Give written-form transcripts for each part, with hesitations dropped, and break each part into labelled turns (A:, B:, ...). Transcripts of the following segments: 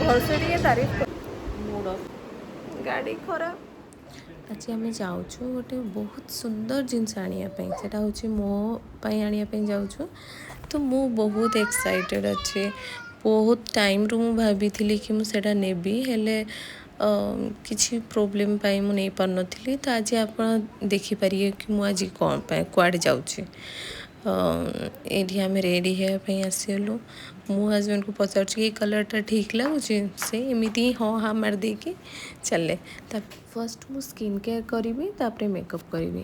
A: ଭଲସେ ଟିକେ ତାରିଫ। Mood of, ଗାଡ଼ି ଖରାପ।
B: ଆଜି ଆମେ ଯାଉଛୁ ଗୋଟେ ବହୁତ ସୁନ୍ଦର ଜିନିଷ ଆଣିବା ପାଇଁ। ସେଇଟା ହେଉଛି ମୋ ପାଇଁ ଆଣିବା ପାଇଁ ଯାଉଛୁ। ତ ମୁଁ ବହୁତ ଏକ୍ସାଇଟେଡ଼୍ ଅଛି। ବହୁତ ଟାଇମ୍ରୁ ମୁଁ ଭାବିଥିଲି କି ମୁଁ ସେଇଟା ନେବି, ହେଲେ କିଛି ପ୍ରୋବ୍ଲେମ୍ ପାଇଁ ମୁଁ ନେଇପାରୁନଥିଲି। ତ ଆଜି ଆପଣ ଦେଖିପାରିବେ କି ମୁଁ ଆଜି କ'ଣ ପାଇଁ କୁଆଡ଼େ ଯାଉଛି। ଏଇଠି ଆମେ ରେଡ଼ି ହେବା ପାଇଁ ଆସିଗଲୁ। ମୁଁ ହଜବେଣ୍ଡକୁ ପଚାରୁଛି କି ଏଇ କଲର୍ଟା ଠିକ୍ ଲାଗୁଛି? ସେ ଏମିତି ହିଁ ହଁ ହଁ ମାରିଦେଇକି ଚାଲେ। ତା ଫାର୍ଷ୍ଟ ମୁଁ ସ୍କିନ୍ କେୟାର୍ କରିବି, ତାପରେ ମେକଅପ୍ କରିବି।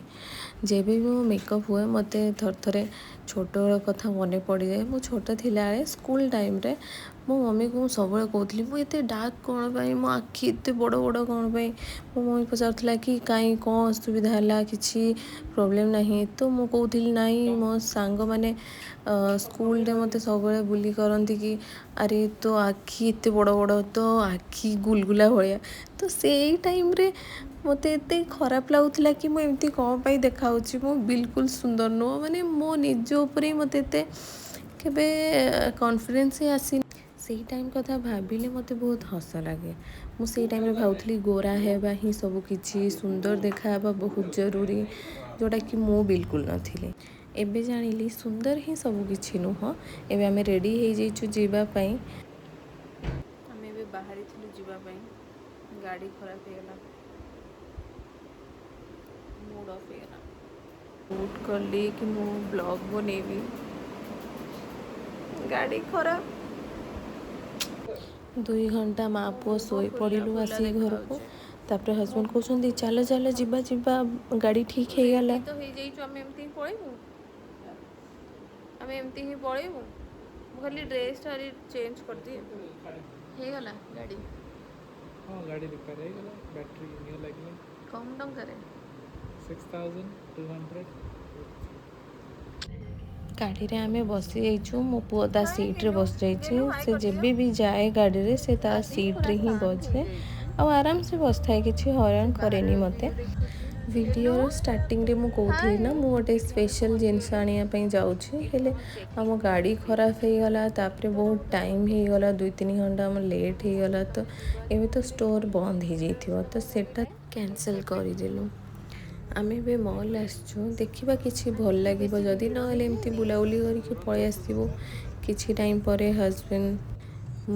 B: ଯେବେ ବି ମୋ ମେକଅପ୍ ହୁଏ, ମୋତେ ଥରେ ଥରେ ଛୋଟବେଳ କଥା ମନେ ପଡ଼ିଯାଏ। ମୁଁ ଛୋଟ ଥିଲାବେଳେ ସ୍କୁଲ ଟାଇମ୍ରେ ମୋ ମମିକୁ ମୁଁ ସବୁବେଳେ କହୁଥିଲି, ମୁଁ ଏତେ ଡାର୍କ କ'ଣ ପାଇଁ, ମୋ ଆଖି ଏତେ ବଡ଼ ବଡ଼ କ'ଣ ପାଇଁ? ମୋ ମମି ପଚାରୁଥିଲା କି କାଇଁ, କ'ଣ ଅସୁବିଧା ହେଲା, କିଛି ପ୍ରୋବ୍ଲେମ୍ ନାହିଁ ତ? ମୁଁ କହୁଥିଲି ନାଇଁ, ମୋ ସାଙ୍ଗମାନେ ସ୍କୁଲରେ ମୋତେ ସବୁବେଳେ ବୋଲି କରନ୍ତି କି ଆରେ ତୋ ଆଖି ଏତେ ବଡ଼ ବଡ଼, ତୋ ଆଖି ଗୁଲଗୁଲା ଭଳିଆ। ତ ସେଇ ଟାଇମ୍ରେ ମୋତେ ଏତେ ଖରାପ ଲାଗୁଥିଲା କି ମୁଁ ଏମିତି କ'ଣ ପାଇଁ ଦେଖାହେଉଛି, ମୁଁ ବିଲକୁଲ ସୁନ୍ଦର ନୁହଁ। ମାନେ ମୋ ନିଜ ଉପରେ ହିଁ ମୋତେ ଏତେ କେବେ କନଫିଡେନ୍ସ ହିଁ ଆସିନି। ସେଇ ଟାଇମ୍ କଥା ଭାବିଲେ ମୋତେ ବହୁତ ହସ ଲାଗେ। ମୁଁ ସେଇ ଟାଇମ୍ରେ ଭାବୁଥିଲି ଗୋରା ହେବା ହିଁ ସବୁ କିଛି, ସୁନ୍ଦର ଦେଖାହେବା ବହୁତ ଜରୁରୀ, ଯେଉଁଟାକି ମୁଁ ବିଲକୁଲ ନଥିଲି। ଏବେ ଜାଣିଲି ସୁନ୍ଦର ହିଁ ସବୁ କିଛି ନୁହଁ। ଏବେ ଆମେ ରେଡ଼ି ହେଇଯାଇଛୁ ଯିବା ପାଇଁ।
A: ଆମେ ଏବେ ବାହାରିଥିଲୁ ଯିବା ପାଇଁ, ଗାଡ଼ି ଖରାପ ହେଇଗଲା, ମୁଡ୍ ଅଫ୍ ହେଇଗଲା। ସୁଟ୍ କଲି କି ମୁଁ ବ୍ଲଗ୍ ବନେଇବି, ଗାଡ଼ି ଖରାପ।
B: 2 ଘଣ୍ଟା ମା ପୁଅ
A: ମୁହଁ
B: ଶୋଇ
A: ଫୁଲା
B: ପଡ଼ିଲୁ
A: ଫୁଲା
B: ଆସିକି ଘରକୁ।
A: ଦେଖାଯାଉଛି।
B: ତାପରେ ହଜବେଣ୍ଡ କହୁଛନ୍ତି, ଚାଲ ଚାଲ, ଯିବା ଯିବା, ଗାଡ଼ି ଠିକ୍ ହେଇଗଲା।
A: ରେଡ଼ି ତ ହେଇଯାଇଛୁ। ଆମେ ଏମିତି ହିଁ ପଳେଇବୁ, ଆମେ ଏମିତି ହିଁ ପଳେଇବୁ। ମୁଁ ଖାଲି ଡ୍ରେସ୍ଟା ଖାଲି ଚେଞ୍ଜ କରିଦିଏ। ହେଇଗଲା ଗାଡ଼ି?
C: ହଁ, ଗାଡ଼ି ରିପେୟାର ହେଇଗଲା, ବ୍ୟାଟେରୀ ନ୍ୟୁ ଲାଗିଲା।
A: କମ୍ ଟଙ୍କାରେ?
C: 6200।
B: ଗାଡ଼ିରେ ଆମେ ବସିଯାଇଛୁ। ମୋ ପୁଅ ତା
A: ହାଏ
B: ସିଟ୍ରେ
A: ଗେଲୁ।
B: ବସିଯାଇଛି।
A: ଗେଲୁ, ହାଏ
B: ସେ
A: କରିଦିଅ।
B: ଯେବେ ବି ଯାଏ ଗାଡ଼ିରେ, ସେ ତା
A: ଆଜି ପୁରା
B: ସିଟ୍ରେ ହିଁ
A: ଶାନ୍ତ
B: ବସେ
A: ହେଇଯାଇଛି।
B: ଆଉ ଆରାମସେ ବସିଥାଏ, କିଛି ହଇରାଣ
A: ସେ ବାହାରେ
B: କରେନି
A: ବସିକି
B: ମୋତେ।
A: ଦେଖୁଛି। ଗେଲୁ,
B: ଭିଡ଼ିଓର ଷ୍ଟାର୍ଟିଂରେ ମୁଁ କହୁଥିଲି
A: ହାଏ।
B: ନା, ମୁଁ ଗୋଟେ ସ୍ପେଶାଲ୍ ଜିନିଷ ଆଣିବା ପାଇଁ ଯାଉଛି, ହେଲେ ଆମ ଗାଡ଼ି ଖରାପ ହେଇଗଲା। ତାପରେ ବହୁତ ଟାଇମ୍ ହେଇଗଲା, 2-3 ଘଣ୍ଟା ଆମ ଲେଟ୍ ହେଇଗଲା। ତ ଏବେ ତ ଷ୍ଟୋର୍ ବନ୍ଦ ହେଇଯାଇଥିବ, ତ ସେଇଟା କ୍ୟାନସେଲ୍ କରିଦେଲୁ। ଆମେ ଏବେ ମଲ୍ ଆସିଛୁ। ଦେଖିବା କିଛି ଭଲ ଲାଗିବ
A: ବେଶୀ
B: ଯଦି,
A: ଭିଡ଼
B: ନହେଲେ ଏମିତି
A: ହେଇଯାଇନି?
B: ବୁଲାବୁଲି କରିକି ପଳେଇ ଆସିବୁ। କିଛି ଟାଇମ୍ ପରେ ହଜବେଣ୍ଡ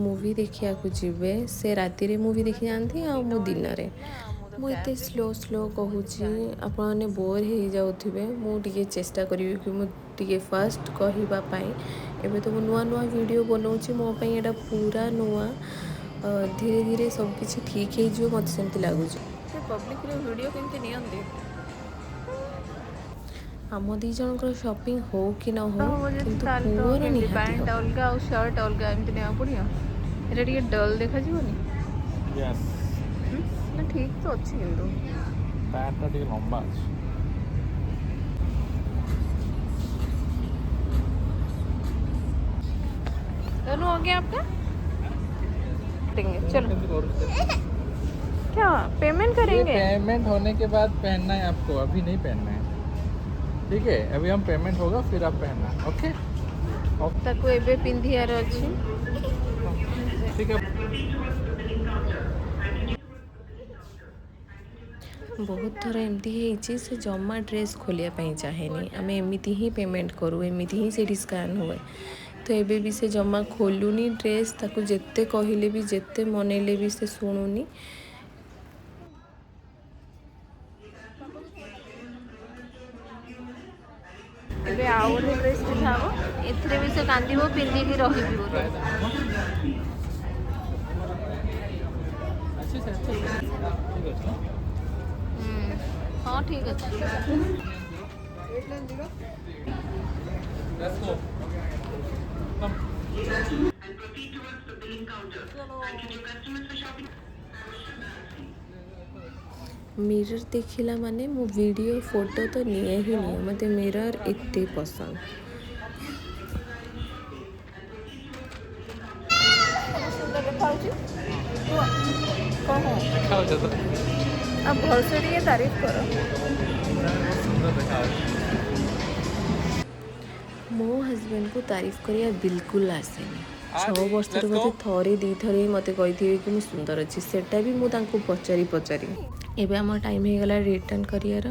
B: ମୁଭି ଦେଖିବାକୁ ଯିବେ। ସେ ରାତିରେ ମୁଭି
A: ପୁରା
B: ଦେଖି
A: ସତ।
B: ଯାଆନ୍ତି
A: ମୁଁ
B: ଆଉ
A: ଦିନ
B: ମୁଁ
A: ବେଳେ
B: ଦିନରେ।
A: ଯାଇଥିଲି ନା, ମୁଁ ତ
B: ମୁଁ ଏତେ
A: କ୍ୟାବ୍
B: ସ୍ଲୋ
A: ଯିବି।
B: ସ୍ଲୋ
A: ମୁଁ ଏତେ
B: କହୁଛି,
A: ଜାଣିନି।
B: ଆପଣମାନେ ବୋର୍ ହେଇଯାଉଥିବେ। ମୁଁ ଟିକେ ଚେଷ୍ଟା କରିବି କି ମୁଁ ଟିକେ ଫାଷ୍ଟ କହିବା ପାଇଁ। ଏବେ ତ ମୁଁ ନୂଆ ନୂଆ ଭିଡ଼ିଓ ବନାଉଛି, ମୋ ପାଇଁ ଏଇଟା ପୁରା ନୂଆ। ଧୀରେ ଧୀରେ ସବୁ କିଛି ଠିକ୍ ହେଇଯିବ, ମୋତେ ସେମିତି ଲାଗୁଛି।
A: ସେ ପବ୍ଲିକରେ ଭିଡ଼ିଓ କେମିତି ନିଅନ୍ତି?
B: ଆମ ଦୁଇ ଜଣଙ୍କର ସପିଂ ହଉ କି ନ ହଉ,
A: ହବ ଯଦି
B: କିନ୍ତୁ
A: ତାହେଲେ ତ
B: ପୁଅର
A: କେମିତି
B: ନିହାତି
A: ପ୍ୟାଣ୍ଟ
B: ହବ।
A: ଅଲଗା ଆଉ ସାର୍ଟ ଅଲଗା ଏମିତି ନେବାକୁ ପଡ଼ିବ। ଏଇଟା ଟିକେ ଡଲ୍ ଦେଖାଯିବନି?
C: ୟେସ୍।
A: ନା, ଠିକ୍ ତ ଅଛି କିନ୍ତୁ।
C: ପ୍ୟାଣ୍ଟଟା ଟିକେ ଲମ୍ବା ଅଛି।
A: दोनों हो गया आपका? देंगे, चलो।
C: केमती କରୁଛି?
A: क्या पेमेंट
C: ये
A: करेंगे?
C: पेमेंट होने के बाद पहनना है आपको, अभी नहीं पहनना है, ठीक है? अभी हम पेमेंट होगा, फिर आप पहनना, ओके?
A: ତାକୁ ଏବେ ପିନ୍ଧିବାର ଅଛି।
C: ठीक है।
B: ବହୁତ ଥର ଏମିତି ହେଇଛି, ସେ ଜମା ଡ୍ରେସ୍ ଖୋଲିବା ପାଇଁ ଚାହେଁନି। ଆମେ ଏମିତି ହିଁ ପେମେଣ୍ଟ କରୁ, ଏମିତି ହିଁ ସେଇଠି ସ୍କାନ୍ ହୁଏ। ତ ଏବେ ବି ସେ ଜମା ଖୋଲୁନି ଡ୍ରେସ୍। ତାକୁ ଯେତେ କହିଲେ ବି, ଯେତେ ମନେଇଲେ ବି ସେ ଶୁଣୁନି।
A: ଏବେ ଆଉ ଗୋଟେ ଡ୍ରେସ୍ ପିନ୍ଧା ହବ। ଏଥିରେ ବି ସେ କାନ୍ଦିବ, ପିନ୍ଧିକି ରହିବି ବୋଲି।
C: अच्छे से, अच्छे से, ଠିକ୍ ଅଛି ନା?
A: ହଁ, ଠିକ୍ ଅଛି।
C: Let's go. Come.
D: And proceed towards the billing counter. Thank you to customers for shopping.
B: Mirror ଦେଖିଲା ମାନେ ମୁଁ ଭିଡ଼ିଓ ଫଟୋ ତ ନିଏ ହିଁ ନିଏ। ମୋତେ ମିରର୍ ଏତେ ପସନ୍ଦ।
A: ସୁନ୍ଦର ଦେଖାଯାଉଛି, କୁହ କହ।
C: ଦେଖାଯାଉଛି ତ।
A: ଆଉ ଭଲସେ ଟିକେ ତାରିଫ କର।
C: ବହୁତ ସୁନ୍ଦର ଦେଖାଯାଉଛି।
B: ମୋ ହଜବେଣ୍ଡକୁ ତାରିଫ କରିବା ବିଲକୁଲ ଆସେନି। 6 ବର୍ଷରେ ବୋଧେ ଥରେ ଦୁଇଥର ହିଁ ମୋତେ କହିଥିବେ କି ମୁଁ ସୁନ୍ଦର ଅଛି। ସେଟା ବି ମୁଁ ତାଙ୍କୁ ପଚାରି ପଚାରି। ଏବେ ଆମ ଟାଇମ୍ ହେଇଗଲା ରିଟର୍ନ କରିବାର।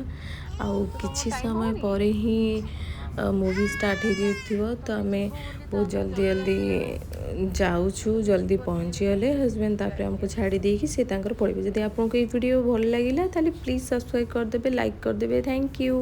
B: ଆଉ କିଛି ସମୟ ପରେ ହିଁ ମୁଭି ଷ୍ଟାର୍ଟ ହେଇଯାଇଥିବ, ତ ଆମେ ବହୁତ ଜଲ୍ଦି ଜଲ୍ଦି ଯାଉଛୁ। ଜଲ୍ଦି ପହଞ୍ଚିଗଲେ ହଜବେଣ୍ଡ ତାପରେ ଆମକୁ ଛାଡ଼ି ଦେଇକି ସେ ତାଙ୍କର ପଳେଇବେ। ଯଦି ଆପଣଙ୍କୁ ଏଇ ଭିଡ଼ିଓ ଭଲ ଲାଗିଲା, ତାହେଲେ ପ୍ଲିଜ୍ ସବସ୍କ୍ରାଇବ୍ କରିଦେବେ, ଲାଇକ୍ କରିଦେବେ। Thank you.